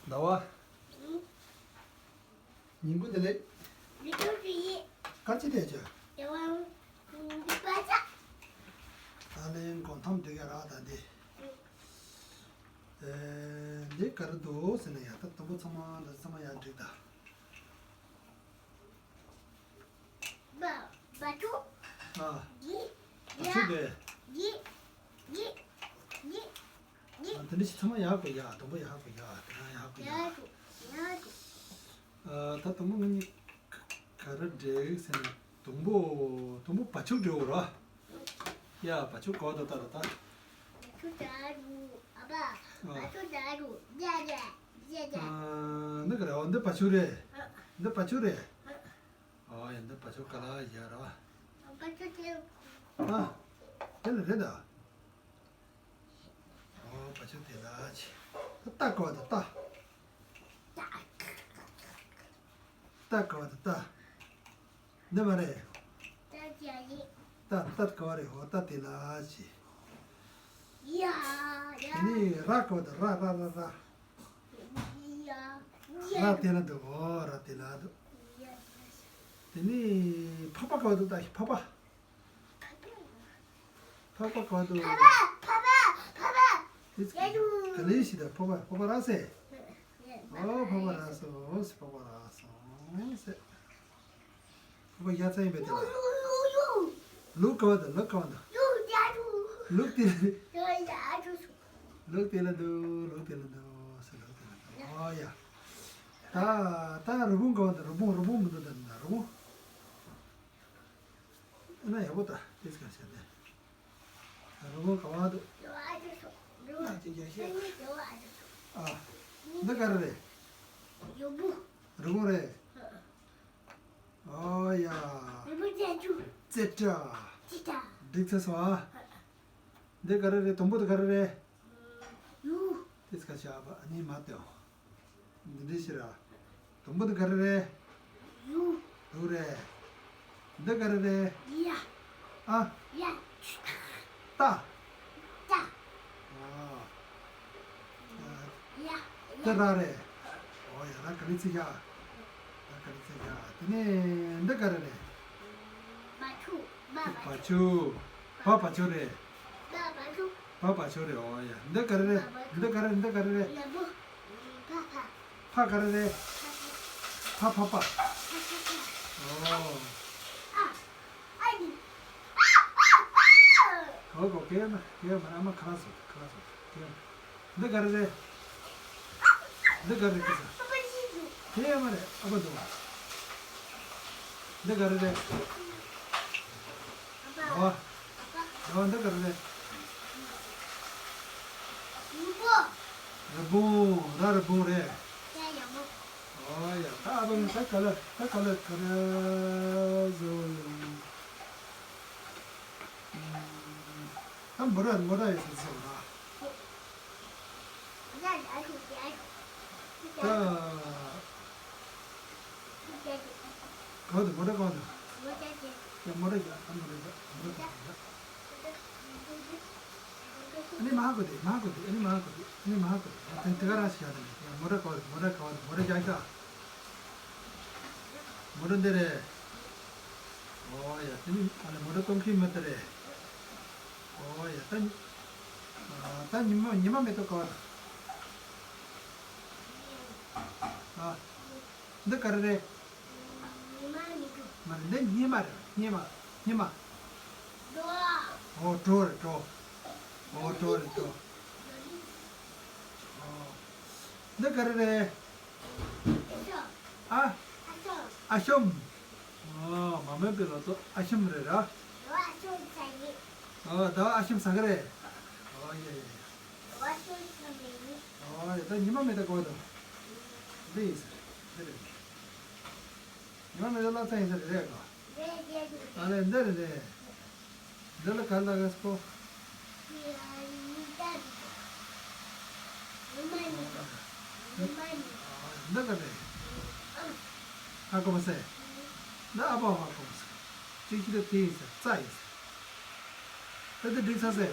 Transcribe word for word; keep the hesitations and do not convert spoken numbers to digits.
ཟླ་བ། ཉིན་གུང་བདེ་ལེགས། ལི་ཏུ་ཀྲི་ཡི། སྐར་ཆ་དེ་ཆོ། ཡ་ཝང་། འདི་པ་ཆ། ད་ལན་གོང་ཐམ་འགྲིག་ཡ་ར་ད་འདི། ཨེ། འདི་ག་རེ་འདུག་ཟེར་ན་ཡ་ད་དུམ་བུ་ཚང་མ་འདི་ཚང་མ་ཡ་འགྲིག་ད། བ། བ་ཕྱུགས། ཨ། འདི། བ་ཕྱུགས་དེ། འདི། འདི། འདི། འདི། ཨ། དེ་འདྲ་ཞིག་ཚང་མ་ཡག་པོ་ཡ། དང་པོ་ཡག་པོ་ཡ། དེ་ན་ཡག་པོ་ཡ། ཡག་པོ། ཡག་པོ། ཨ། ད་དང་པོ་ང་གཉིས་ག་རེ་འགྲིག་ཟེར་ན། དང་པོ། དང་པོ་བ་ཕྱུགས་འགྲིག་ར། ཡ། བ་ཕྱུགས་གོ་ད་ད་ར་ད། བ་ཕྱུགས་ད་རུ། ཨ་ཕ། ཨ། བ་ཕྱུགས་ད་རུ། ཡ་ཡ། ཡ་ཡ། ཨ། འདི་ག་རེ། འོ་འདི་བ་ཕྱུགས་རེད། ཨ། འདི་བ་ཕྱུགས་རེད། ཨ། ཨོ་ཡ། འདི་བ་ཕྱུགས་ག་ལ་ཡ་ར། བ་ཕྱུགས་དེ། ཨ། དེ་ལ་རེད་ད། ཨོ་བ་ཕྱུགས་དེ་ལ་ཆེ། ད་ལྟ་གོ་ད་ལྟ། ལྟ་གོ་ད་ལྟ། འདི་མ་རེད། ལྟ་ལྟ་གོ་རེད། ཨོ་ལྟ་དེ་ལ་ཆེ། ཡ་ཡ། དེ་ནི་ར་གོ་ད་ར་ར་ར་ར། ཡ་ཡ། ར་དེ་ལ་འདུག་ཨོ་ར་དེ་ལ་འདུག་ཡ་ཡ། དེ་ནི་ཕག་པ་ག་བ་འདུག་ད་ཕག་པ། ཕག་པ་ག་བ་འདུག་ཕག་པ། ཕག་པ། ཕག་པ། ཡ་ཡུ། ག་ལེ་ཞིག་ད་ཕག་པ། ཕག་པ་ར་སེ། ཡ་ཡ། ཨོ་ཕག་པ་ར་སོང་སེ། ཕག་པ་ར་སོང་སེ། ཕག་པ་ཡ་ཚ་ཡིན་པས་དེ་ལ། ལུག་ག་བ་འདུག་ལུག་ག་བ་འདུག་ལུག་ཡ་ཡུ། ལུག་དེ། ལུག་ཡ་ཡུ། ལུག་དེ་ལ་འདུག་ལུག་དེ་ལ་འདུག་སེ། ལུག་དེ་ལ་འདུག་ཨོ་ཡ། ད་ད་རི་བོང་ག་བ་འདུག་རི་བོང་། རི་བོང་མི་འདུག་ད་ན་རི་བོང་། ཨ་ན་ཡག་པོ་ད་དེ་ཚོ་ག་བྱས་ཏེ། རི་བོང་ག་བ་འདུག་ཨ་ཅེ་རྒྱ་ཤེས། ཨ། འདི་ག་རེ་རེད། རི་བོང་རེད། ཨོ་ཡ། རྩེ་ཏྲ། འགྲིག་ཚར་སོང་ཨ། འདི་ག་རེ་རེད། དུམ་བུ་དེ་ག་རེ་རེད། ཡུ། དེ་ཚོ་ག་བྱས་ཨ་ཕ། ཨ་ནི་མ་བལྟས། འདི་འདྲ་ཞིག་ར། དུམ་བུ་དེ་ག་རེ་རེད། ཡུ། ལུག་རེད། འདི་ག་རེ་རེད། ཡ། ཨ། ཡ། ཏ། ཏ། ཨ། ཡ། ཡ། དེ་ར་རེད། ཨོ་ཡ། ར་ག་ལེ་ཚིག་ཡ། ར་ག་ལེ་ཚིག་ཡ། དེ་ནས་འདི་ག་རེ་རེད། བ་ཕྱུགས། བ་བ་ཕྱུགས། བ་བ་ཕྱུགས་རེད། བ་བ་ཕྱུགས། བ་བ་ཕྱུགས་རེད། ཨོ་ཡ། འདི་ག་རེ་རེད། འདི་ག་རེ། འདི་ག་རེ་རེད། ལ་བུ། ཕ་ཕ། ཕ་ག་རེ་རེད། ཕ་ཕ་ཕ། ཕ་ཕ་ཕ། ཨོ། ཨ་ཨ་ཨ་ཨ། གོ་གོ་གེ་མ་གེ་མ། ཨ་མ་ཁ་ལག་བཟོ། ཁ་ལག་བཟོ། གེ་མ། འདི་ག་རེ་རེད། འདི་ག་རེ་རེད་ཟེར། ཨ་ཕ་ཞིག་འདུག་དེ་ཡང་མ་རེད། ཨ་ཕ་འདུག་འདི་ག་རེ་རེད། ཨ་ཕ། ཟླ་བ། ཟླ་བ་འདི་ག་རེ་རེད། རི་བོང་། རི་བོང་། ར་རི་བོང་རེད། ཨོ་ཡ། ད་ཨ་ཕ་ད་ག་ལེར་ད་ག་ལེར་ག་རེ་བཟོ་ཡོང་། ད་མོ་ཊ་མོ་ཊ་ཡོད་ས་ཟེར་བ། ད། གང་འདུག་མོ་ཊ་གང་འདུག་ཡ་མོ་ཊ་རྒྱག་ད་མོ་ཊ་རྒྱག་མོ་ཊ་རྒྱག་ཨ་ནི་མ་ཧ་གོ་དེ་མ་ཧ་གོ་དེ་ཨ་ནི་མ་ཧ་གོ་དེ་ཨ་ནི་མ་ཧ་གོ་དེ་ཨ་དེ་དེ་ག་རང་ཞིག་ཡ་དེ་ནི་ཡ་མོ་ཊ་གང་འདུག་མོ་ཊ་གང་འདུག་མོ་ཊ་རྒྱག་ཤག་མོ་ཊ་འདི་རེད། ཨོ་ཡ། དེ་ནི་ཨ་ནི་མོ་ཊ་གཏོང་མཁན་མི་དེ་རེད། ཨོ་ཡ། ད་ཨ་ད་ཉི་མ་ཉི་མ་མེ་ཏོག་ག་བ་རེད། ཨ་འདི་ག་རེ་རེད། ཉི་མ་མེ་ཏོག་མ་རེད། འདི་སྙེ་མ་རེད། སྙེ་མ། སྙེ་མ། ཨོ་གྲོ་རེད་གྲོ། ཨོ་གྲོ་རེད་གྲོ། ཨོ། འདི་ག་རེ་རེད། ཨ། ཨ་ཤོམ། ཨོ་མ་སྨད་པའི་ལོ་ཏོག་ཨ་ཤོམ་རེད་ར། ཨོ་ཟླ་བ་ཨ་ཤོམ་ཟ་གི་རེད། ཨོ་ཡ་ཡ་ཡ། ཨོ་ད་ཉི་མ་མེ་ཏོག་ག་བ་འདུག་འདི་ཡིན་ཟེར། འདི་རེད། ཉི་མ་མེ་ཏོག་བསླབ་ཚན་ཡིན་ས་རེད་ག་ཨ་ལས་འདི་རེད་རེད། འདི་ལ་ག་ལ་ག་སྤོ། འདི་ག་རེད། ཧ་གོ་མ་སོང་། འདི་ཨ་ཕ་ཧ་གོ་མ་སོང་། གཅིག་གཅིག་ཏུ་དེ་ཡིན་ས་རྩ་ཡིན་ས། ད་འདི་འགྲིག་ས་སེ།